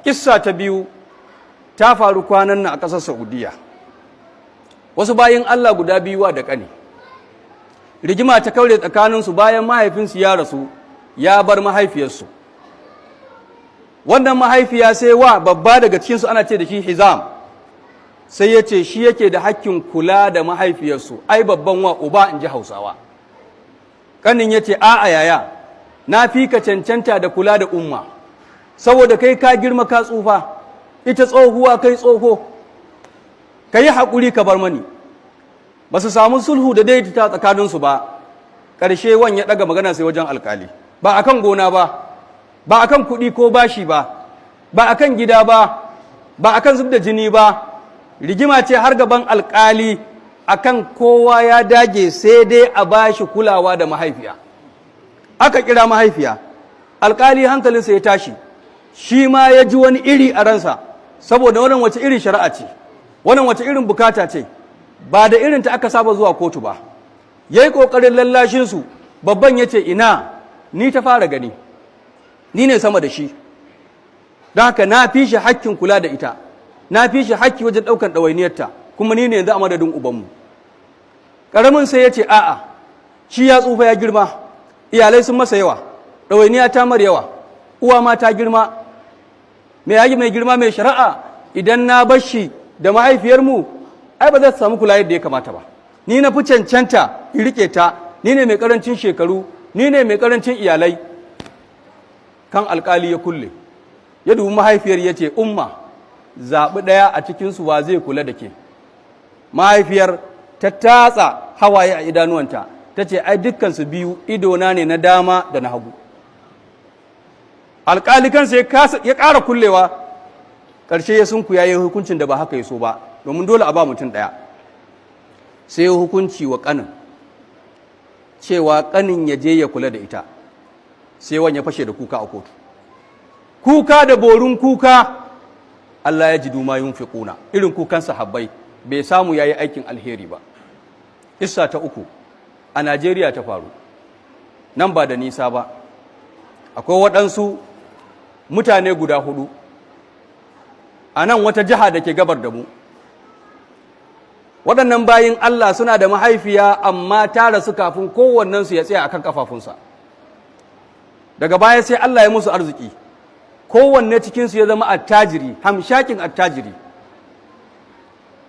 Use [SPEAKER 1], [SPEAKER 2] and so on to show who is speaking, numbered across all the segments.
[SPEAKER 1] Kissa ta biyu ta faru kwanan nan a ƙasar Saudiya. Wasu bayin Allah guda biyu, wa da ƙani, rigima ta kaure tsakaninsu bayan mahaifinsu ya rasu ya bar mahaifiyarsu. Wannan mahaifiya, sai wa babba daga cikinsu, ana ce da shi Hizam, sai ya ce shi yake da hakkin kula da mahaifiyarsu, ai babban wa uba, in ji Hausawa. Ƙanin ya ce, "A'a yaya, na fi ka cancanta da kula da umma, saboda kai ka girma, ka tsufa, ita tsohuwa, kai tsoho, ka yi haƙuri ka bar mani." Ba su samu sulhu da daidaita tsakaninsu ba. Ƙarshe wan ya ɗaga magana sai wajen alƙali, ba akan gona ba, ba akan kuɗi ko bashi ba, ba akan gida ba, ba akan zub da jini ba. Rigima ce har gaban alƙali akan kowa ya dage sai dai a bashi kulawa da mahaifiya. Aka kira mahaifiya. Alƙali hankalinsa ya tashi, shi ma ya ji wani iri a ransa, saboda wannan wace irin shari'a ce, wannan wace irin bukata ce, ba da irin ta aka saba zuwa kotu ba. Ya yi ƙoƙarin lallashinsu. Babban ya ce, "Ina, ni ta fara gani, ni ne sama da shi, don haka na fi shi hakkin kula da ita, na fi shi hakki wajen ɗaukar ɗawainiyarta, kuma ni ne yanzu a madadin ubanmu." Ƙaramin sai ya ce a'a, shi ya tsufa, ya girma, iyalai sun masa yawa, ɗawainiya ta mar yawa, uwa ma ta girma. Mai yayi mai girma mai shari'a, idan na bar shi da mahaifiyarmu, ai ba za ta samu kula yadda ya kamata ba. Ni na fi cancanta in rike ta, ni ne mai karancin shekaru, ni ne mai karancin iyalai." Kan alkali ya kulle, ya dubi mahaifiyar, ya ce, "Umma, zaɓi ɗaya a cikinsu, wa zai kula da ke?" Mahaifiyar ta tatsa hawaye a idanuwanta, ta ce, "Ai dukkansu biyu idona ne na dama da na hagu." Alƙali kansa ya ƙara kullewa. Ƙarshe ya sunku ya yi hukuncin da ba haka ya so ba, domin dole a ba mutum ɗaya. Sai hukunci wa ƙanin, cewa ƙanin ya je ya kula da ita. Sai wani ya fashe da kuka a kotu, kuka da borin kuka. Allah ya ji duma yunfiquna, irin kukan sahabbai, bai samu yayi aikin alheri ba. Kissa ta uku a Najeriya ta faru, nan ba da nisa ba. Akwai waɗansu mutane guda hudu a nan wata jiha da ke gabar da mu. Waɗannan bayin Allah suna da mahaifiya, amma ta rasu kafin kowannensu ya tsaya akan kafafunsa. Daga baya sai Allah ya musu arziki, kowanne cikinsu ya zama attajiri, hamshakin attajiri.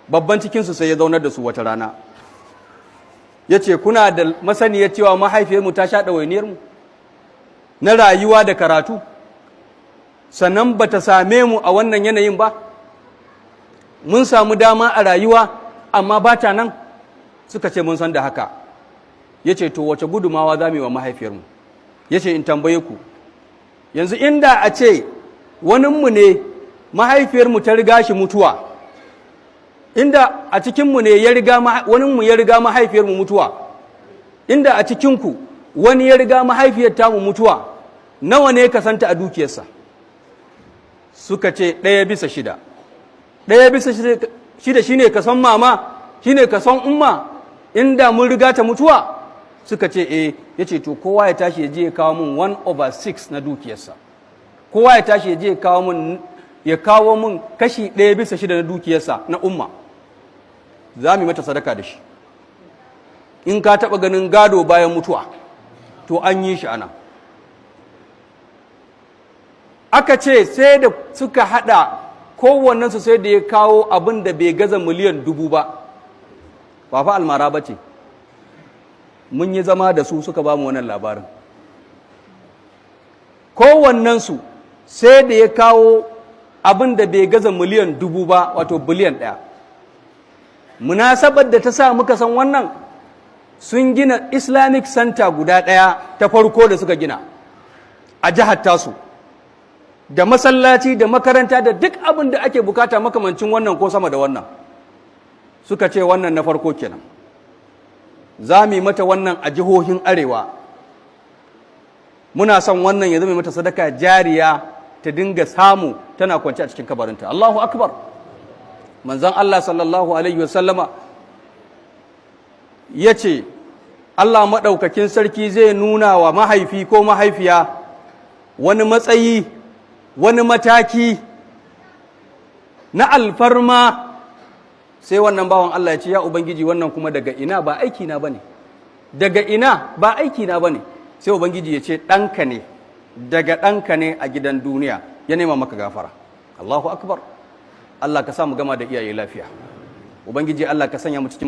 [SPEAKER 1] Babban cikinsu sai ya zaunar da su wata rana, ya ce, "Kuna da masaniyar cewa mahaifiyarmu ta sha ɗawainiyarmu na rayuwa da karatu, sannan ba ta same mu a wannan yanayin ba? Mun samu dama a rayuwa, amma ba ta nan." Suka ce, "Mun san da haka." Ya ce, "To, wace gudumawa za mu yi wa mahaifiyarmu?" Ya ce, "In tambaye ku yanzu, inda a ce waninmu ne mahaifiyarmu ta riga shi mutuwa, inda a cikinmu ne ya riga waninmu ya riga mahaifiyarmu mutuwa, inda a cikinku wani ya riga mahaifiyar tamu mutuwa, nawa ne ka santa a dukiyarsa?" Suka ce, "1/6." 1/6 shine ka san mama, shine ka san umma, inda mun riga ta mutuwa? Suka ce, "Eh." Ya ce, "To, kowa ya tashi ya je ya kawo mun 1/6 na dukiyarsa. Kowa ya tashi ya je ya kawo mun kashi 1/6 na dukiyarsa na umma, za mu yi mata sadaka da shi." In ka taɓa ganin gado bayan mutuwa, to an yi shi ana. Aka ce sai da suka haɗa, kowannensu sai da ya kawo abin da bai gaza miliyan 1000 ba. Ba fa almara ba ce. Mun yi zama da su, suka ba mu wannan labarin. Kowannensu sai da ya kawo abin da bai gaza miliyan 1000 ba, wato biliyan 1. Munasabar da ta sa muka san wannan, sun gina Islamic Center guda ɗaya ta farko da suka gina a jihar tasu, da masallaci da makaranta da duk abin da ake bukata makamancin wannan ko sama da wannan. Suka ce, "Wannan na farko kenan, za mu yi mata wannan a jihohin arewa. Muna son wannan ya zama mata sadaka jariya, ta dinga samu tana kwance a cikin kabarinta." Allahu akbar! Manzon Allah sallallahu alaihi wasallama ya ce Allah maɗaukakin sarki zai nuna wa mahaifi ko mahaifiya wani matsayi. Wani mataki na alfarma. Sai wannan bawan Allah ya ce, "Ya Ubangiji, wannan kuma daga ina? Ba aiki na bane. Daga ina? Ba aiki na bane." Sai Ubangiji ya ce, "Ɗanka ne, daga ɗanka ne a gidan duniya ya nema maka gafara." Allahu akbar! Allah ka sa mu gama da iyaye lafiya. Ubangiji Allah ka sanya mu cikin